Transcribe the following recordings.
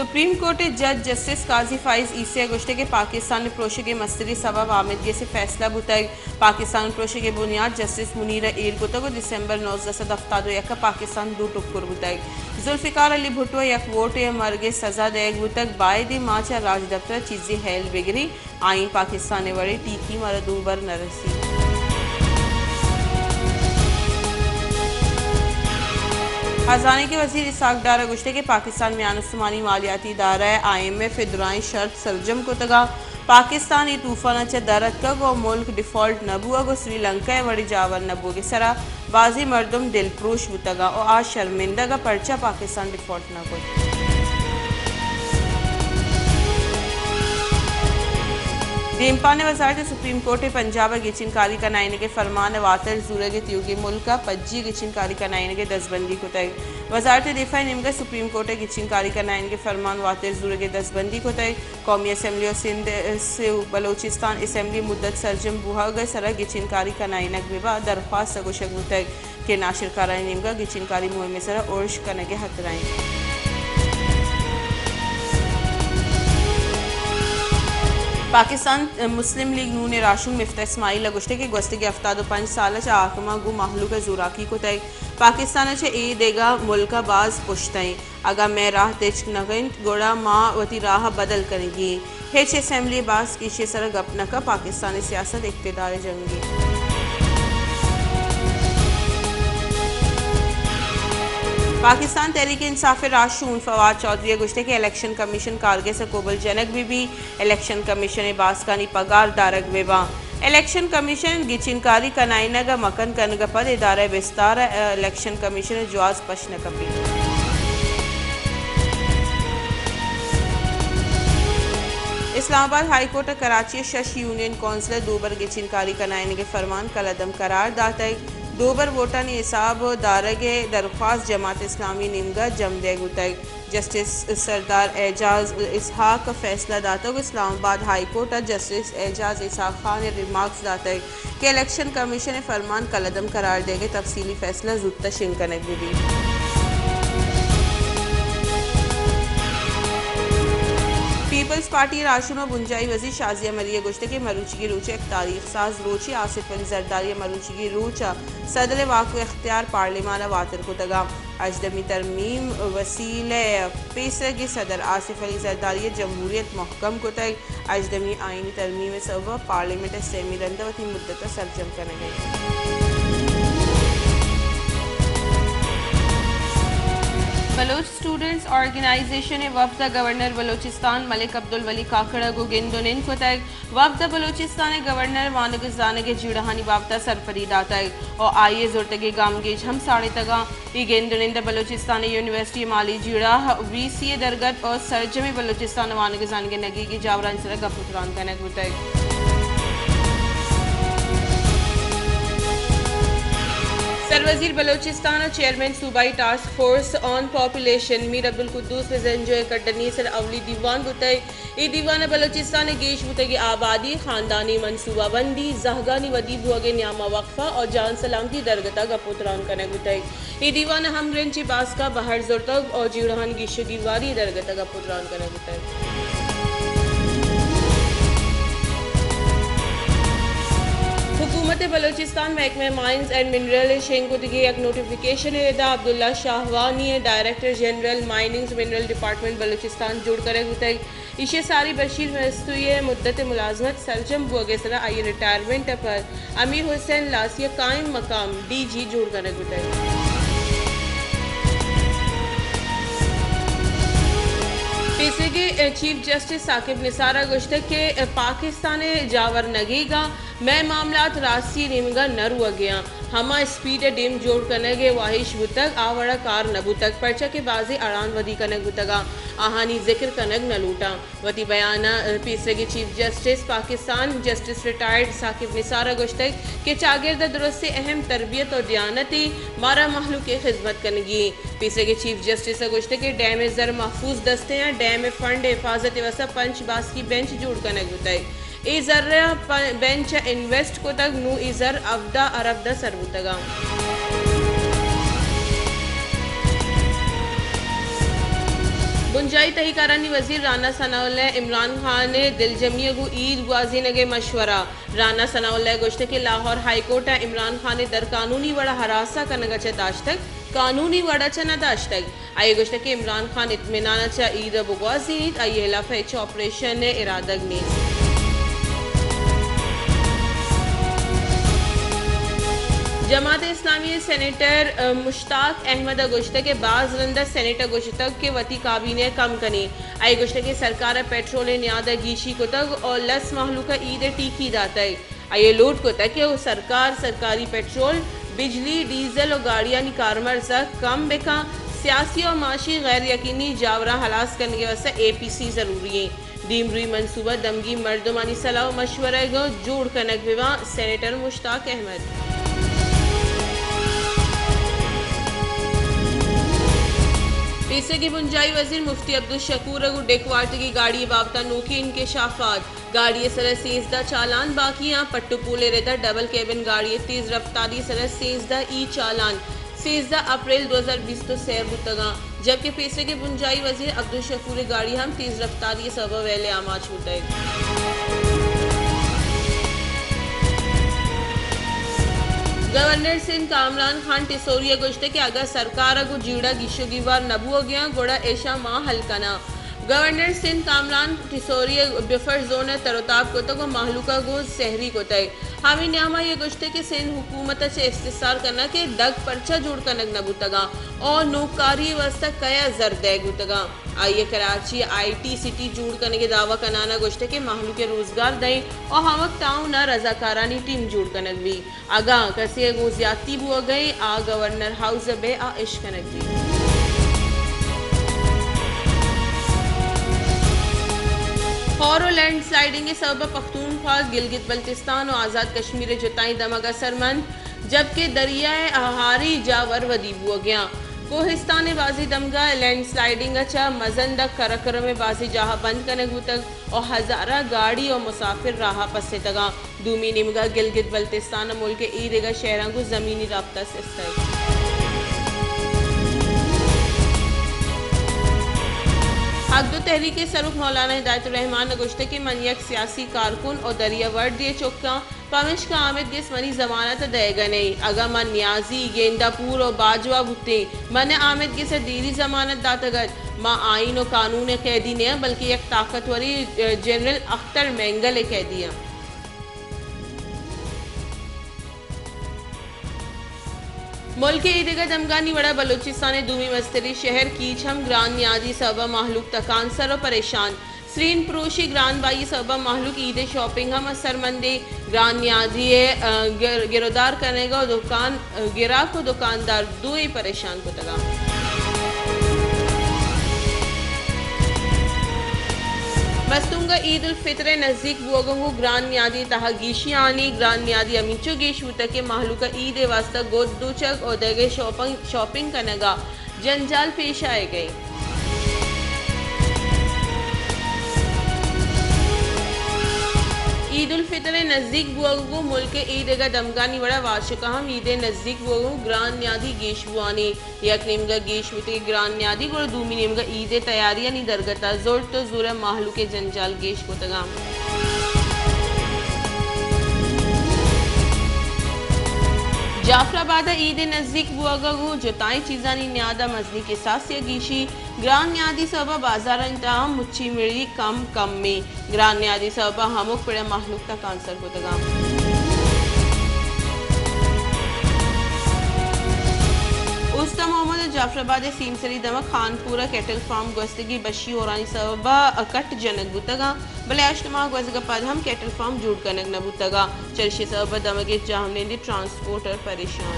Supreme court ء جج جسٹس قاضی فائز عیسی ء گوشتگ کہ پاکستان ء پروشگ ء مستریں سبب آمید گس ء فیصلہ بوتگ۔ پاکستان ء پروشگ ء بنیاد جسٹس منیر ء ایر کتگ ء دسمبر نوزدہ سد ہفتاد ء یک ء پاکستان دو ٹکر بوتگ۔ ذوالفقار علی بھٹو ء یک ووٹ ء مرگ ء سزا دئیگ بوتگ۔ بائدیں ما چہ راجدپتر ء چیزے ہیل بگریں۔ آئین پاکستان ء وڑیں ٹیکی مارا دوبر نہ رسیت۔ خزانہ ء وزیر اسحاق ڈار ء گوشتگ کہ پاکستان میان استمانی مالیاتی ادارہ آئی ایم ایف ء درائیں شرط سرجم کتگ ء پاکستان اے طوفان ء چہ در اتکگ ء ملک ڈیفالٹ نہ بوگ ء سری لنکا ء وڑیں جاور نہ بوگ ء سرا بازیں مردم دلپروش بوتگ ء آ شرمندگ ء پرچا پاکستان ڈیفالٹ نہ کت۔ دیمپان ء وزارت سپریم کورٹ ء پنجاب ء گچین کاری کنائینگ ء فرمان ء واتر زورگ ء تیوگیں ملک ء پجی گچین کاری کنائینگ ء دزبندی کتگ۔ وزارت دفاع ء نیمگ ء سپریم کورٹ ء گچین کاری کنائینگ ء فرمان واتر زورگ ء دزبندی کتگ۔ قومی اسمبلی ء سندھ ء بلوچستان اسمبلی مدت سرجم بوہگ ء سرا گچین کاری کنائینگ بہ باں درخواست ء گوشگ بوتگ۔ کہ ناشرکارانی نیمگا گچینکاری مہم ء سرا ارش کنگ ء ہترہ انت۔ پاکستان مسلم لیگ نون ء راہشون مفتاح اسماعیل ء گوشتگ کہ گوستگیں ہفتاد ء پنچ سال ء چہ حاکماں گوں مہلوک ء زوراکی کتگ۔ پاکستان ء چہ اے دگہ ملک ء باز پشت ء انت۔ اگاں مئے راہ تچک نہ انت، گڑا ما وتی راہ ء بدل کنگی ایں۔ ہچ اسمبلی ء باسک ایشی ء سرا گپ نہ کنت، پاکستان ء سیاست اقتدار ء جنگ انت۔ پاکستان تحریک انصاف ء راہشون فواد چوہدری ء گوشتگ کہ الیکشن کمیشن کارگس ء کوبل جنگ بہ بیت، الیکشن کمیشن ء باسکانی پگار دارگ بہ باں۔ الیکشن کمیشن گچینکاری کنائینگ ء مکن کنگ ء پد ادارہ ء بستار ء الیکشن کمیشن ء جواز پش نہ کپیت۔ اسلام آباد ہائی کورٹ ء کراچی ء شش یونین کونسل ء دوبر گچینکاری کنائینگ ء فرمان کلعدم قرار داتگ۔ دوبر ووٹانی حساب ء دارگ ء درخواست جماعت اسلامی نیمگ ء جم دیگ بوتگ۔ جسٹس سردار اعجاز اسحاق ء فیصلہ داتگ۔ اسلام آباد ہائی کورٹ ء جسٹس اعجاز اسحاق خان ء ریمارکس داتگ کہ الیکشن کمیشن ء فرمان کلعدم قرار دیگ ء تفصیلی فیصلہ زوت ء شنگ کنگ بہ بیت۔ پیپلز پارٹی ء راہشون ء بنجاہی وزیر شازیہ مری ء گوشتگ کہ مروچیگیں روچ ء یک تاریخ ساز روچے، آصف علی زرداری ء مروچیگیں روچ ء صدر ء واک ء اختیار پارلیمان ء واتر کتگ ء ہژدمی ترمیم وسیلہ ء پیسرگیں صدر آصف علی زرداری ء جمہوریت مہکم کتگ۔ ہژدمی آئینی ترمیم ء سبب ء پارلیمنٹ ء سیمی رند ء وتی مدت ء سرجم کنگ ء انت۔ بلوچ اسٹوڈنٹس آرگنائزیشن ء وفد ء گورنر بلوچستان ملک عبدالولی کاکڑ ء گوں گند ء نند کتگ۔ وفد ء بلوچستان ء گورنر ء وانگ ء زانگ ء جیڑہانی بابت ء سرپدی داتگ ء آئی ء زرتگیں گامگیج ہم ساڑتگ انت۔ اے گند ء نند ء بلوچستان ء یونیورسٹی ء مالی جیڑہ، وی سی ء درگت ء سرجمیں بلوچستان ء وانگ ء زانگ ء نگیگیں جاورانی سرا گپ ء تران کنگ بوتگ۔ سروزیر بلوچستان ء چیئرمین صوبائی ٹاسک فورس آن پاپولیشن میر عبدالقدوس بزنجو ء کڈنی سر اولی دیوان بوتگ۔ اے دیوان ء بلوچستان ء گیش بوتگیں آبادی، خاندانی منصوبہ بندی، زہگانی ودی بوگ ء نیام ء وقفہ ء جان سلامتی درگت ء گپ ء تران کنگ بوتگ۔ اے دیوان ء ہمگرنچی باسک ء بہر زرتگ ء جیڑہانی گیش ء گیواری درگت ء گپ ء تران کنگ بوتگ۔ حکومت بلوچستان محکمہ مائنز اینڈ منرل ء شنگ کتگیں یک نوٹیفکیشن ء ردا عبداللہ شاہوانی ء ڈائریکٹر جنرل مائننگز منرل ڈیپارٹمنٹ بلوچستان جوڑ کنگ بوتگ۔ ایشی ء ساری بشیر مستوئی ء مدت ملازمت سرجم بوگ ء سرا آئی ء ریٹائرمنٹ ء پد امیر حسین لاسی ء قائم مقام ڈی جی جوڑ کنگ بوتگ۔ پیسریگیں چیف جسٹس ثاقب نثار ء گوشتگ کہ پاکستان ء جاور نگیگ ء مئے معاملات راستی ء نیمگ ء نہ روگ ء انت۔ ہما اسپیڈ ء ڈیم جوڑ کنگ ء واہش بوتگ، آ وڑ ء کار نہ بوتگ، پرچا کہ بازیں اڑاند ودی کنگ بوتگ ء آہانی ذکر کنگ نہ لوٹاں۔ وتی بیان ء پیسریگیں chief justice Pakistan justice retired Saqib Nisar ء گوشتگ کہ چاگرد ء درستیں اہم تربیت ء دیانتے مارا مہلوک ء خذمت کنگی انت۔ پیسریگیں چیف جسٹس ء گوشتگ کہ ڈیم ء زر محفوظ دست ء انت، ڈیم ء فنڈ ء حفاظت ء واستہ پنچ باسکی بینچ جوڑ کنگ بوتگ۔ اے زر ء پ-، بینچ ء انویسٹ کتگ، نوں اے زر ہبدہ ارب ء سر بوتگ انت۔ بنجاہی تہی کارانی وزیر رانا ثناء اللہ ء عمران خان ء دلجمی ء گوں ایر گوازینگ ء مشورہ۔ رانا ثناء اللہ ء گوشتگ کہ لاہور ہائی کورٹ ء عمران خان ء در قانونی وڑ ء ہراساں کنگ ء چہ داشتگ، قانونی وڑ ء چہ نہ داشتگ۔ آئی ء گوشتگ کہ عمران خان اطمینان ء چہ ایر ء بگوازینیت، آئی ء ہلاف ء ہچ آپریشن ء ارادگ نیست۔ جماعت اسلامی ء سینیٹر، ء، مشتاق احمد ء گوشتگ کہ باز رند ء سینیٹ ء گوشتگ کہ وتی کابینہ ء کم کنیں۔ آئی ء گوشتگ کہ سرکار ء پیٹرول ء نیاد ء گیشی کتگ ء لس مہلوک ء اید ء ٹیکی داتگ۔ آئی ء لوٹ کتگ کہ سرکار سرکاری پیٹرول، بجلی، ڈیزل ء گاڑیانی کارمرز ء کم بہ کن۔ سیاسی ء معاشی غیر یقینی جاوراں ہلاس کنگ ء واستہ اے پی سی ضروری ایں۔ دیمروئی منصوبہ دمگی مردمانی صلاح و مشورہ ء گوں جوڑ کنگ بہ باں، سینیٹر مشتاق احمد۔ پیسرگیں بنجاہی وزیر مفتی عبدالشکور ء گوں ڈیک وارتگی گاڑی ء بابت ء نوکیں انکشافات۔ گاڑی ء سر ء سیزدہ چالان باقی آں، پٹ ء پول ء رد ء ڈبل کیبن گاڑی ء تیز رفتاری ء سر ء سیزدہ ای چالان۔ سیزدہ اپریل دو ہزار بیست ء سیر بوتگاں، جبکہ پیسرگیں بنجاہی وزیر عبدالشکور ء گاڑی ہم تیز رفتاری ء سبب ء ویل ء آماچ بوتگ۔ گورنر سندھ کامران خان ٹسوری ء گوشتگ کہ اگاں سرکار ء گوں جیڑہ گیش و گیوار نہ بوگیاں گڑا ایشاں ما حل کناں۔ گورنر سندھ کامران ٹسوری ء بفر زون ء تر و تاب کتگ و مہلوک ء گوں سہری کتگ۔ ہمے نیام ء آئی ء گوشتگ کہ سندھ حکومت ء چہ استحصال کنگ کہ دگ پرچا جوڑ کنگ نہ بوتگاں و نوکاری ء واستہ کئے ء زر دئیگ بوتگاں۔ آئی ء کراچی ء آئی ٹی سٹی جوڑ کنگ ء دعوی کنان ء گوشتگ کہ مہلوک ء روزگار دئیں و ہمک ٹاؤن ء رضاکارانی ٹیم جوڑ کنگ بیت۔ اگاں کسے ء گوں زیادتی بوگ ء انت، آ گورنر ہاؤس ء بئے آ اش کنگ بیت۔ ہور ء لینڈ سلائیڈنگ ء سبب ء پختونخوا، گلگت بلتستان ء آزاد کشمیر ء جتائیں دمگ اثرمند، جبکہ دریا ء ہاری جاہ ورودی بوگ ء انت۔ کوہستان ء بازیں دمگاں لینڈ سلائیڈنگ ء چہ مزن دگ کراکرم ء بازیں جاہ ء بند کنگ بوتگ۔ و ہزاراں گاڑی و مسافر راہ ء پسیتگاں۔ دومی نیمگا گلگت بلتستان ء ملک ء اے دگہ شہراں گوں زمینی رابطہ سستگ۔ حق دو تحریک ء سروک مولانا ہدایت الرحمان ء گوشتگ کہ من یک سیاسی کارکن و دریا وردی ء چکاں، پمیشکا آمید گس منی ضمانت ء دئیگ ء نئیں۔ اگاں من نیازی، گیندا پور و باجوہ بوتیں، من ء آمید گس ء دیری ضمانت داتگ ات۔ ما آئین و قانون ء قیدی نیاں، بلکہ یک طاقتوریں، ء، جنرل اختر مینگل ء قیدی آں۔ ملک ء اے دگہ دمگانی وڑا بلوچستان ء دومی مستریں شہر کیچ ہم گران نیادی سبب ء مہلوک تکانسر و پریشان۔ سرین پروشی گران بائی سبب ء مہلوک عید ء شاپنگ ہم اثرمندیں۔ گران نیادی ء، ء، گر-، گرودار کنگ ء دکان، ء، گراک و دکاندار دوئیں پریشان کتگاں۔ مستونگ ء عید الفطر ء نزیک بوگ ء گوں گران نیادی تہا گیشی آنی۔ گران نیادی ہمینچو گیش بوتگ کہ مہلوک ء عید ء واستہ گد دوچگ و دگہ شاپنگ، شاپنگ کنگ ء جنجال پیش آیگ ء انت۔ عید الفطر ء نزیک بوگ ء گوں ملک ء اے دگہ دمگانی وڑا وارچکا ہم عید ء نزیک بوگ ء گوں گران نیادی گیش بوانی۔ یک نیمگا گیش بوتگی گران نیادی، گڑا دومی نیمگا عید ء تیاریانی درگتا زرت و زور ء مہلوک ء جنجال گیش کتگاں۔ جعفر آباد ء عید ء نزیک بوگ ء گوں جتائیں چیزانی نیاد ء مزنی کساسی ء گیشی۔ گران نیادی سبب ء بازارانی تہا مچی مڑی کم کمیں۔ گران نیادی سبب ء ہمک پڑ ء مہلوک تکانسر کتگاں۔ اوستہ محمد ء جعفر آباد ء سیمسری دمگ خانپور ء کیٹل فارم گوستگی بشی ہورانی سبب ء کٹ جنگ بوتگاں، بلے ہشت ماہ گوزگ ء پد ہم کیٹل فارم جوڑ کنگ نہ بوتگاں۔ چرشی سبب ء دمگے جاہمنندی ٹرانسپورٹر پریشان۔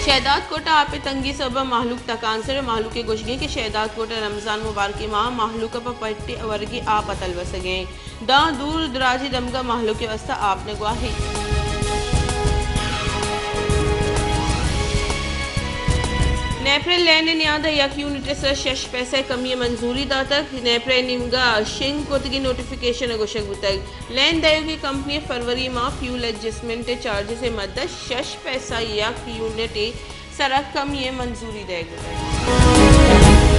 شہداد کوٹ ء آپ ء تنگی سبب ء مہلوک تکانسر ء مہلوک ء گوشگیں کہ شہداد کوٹ ء رمضان مبارک ء ماہ ء مہلوک ء پہ پٹی ء ورگی آپ ء تلوسگیں۔ داں دور دراجی دمگا مہلوک ء واستہ آپ نگواہی۔ نیپرا لین ء نیاد ء یک یونٹ ء سرا شش پیسہ کمی ء منظوری داتگ۔ نیپرا ء نیمگا شنگ کتگی نوٹیفکیشن ء گوشگ بوتگ۔ لین دئیوکیں کمپنی ء فروری ماہ فیول ایڈجسٹمنٹ ء چارجز ء مدت شش پیسہ یک یونٹ ء سرا کمی ء منظوری دئیگ بوتگ۔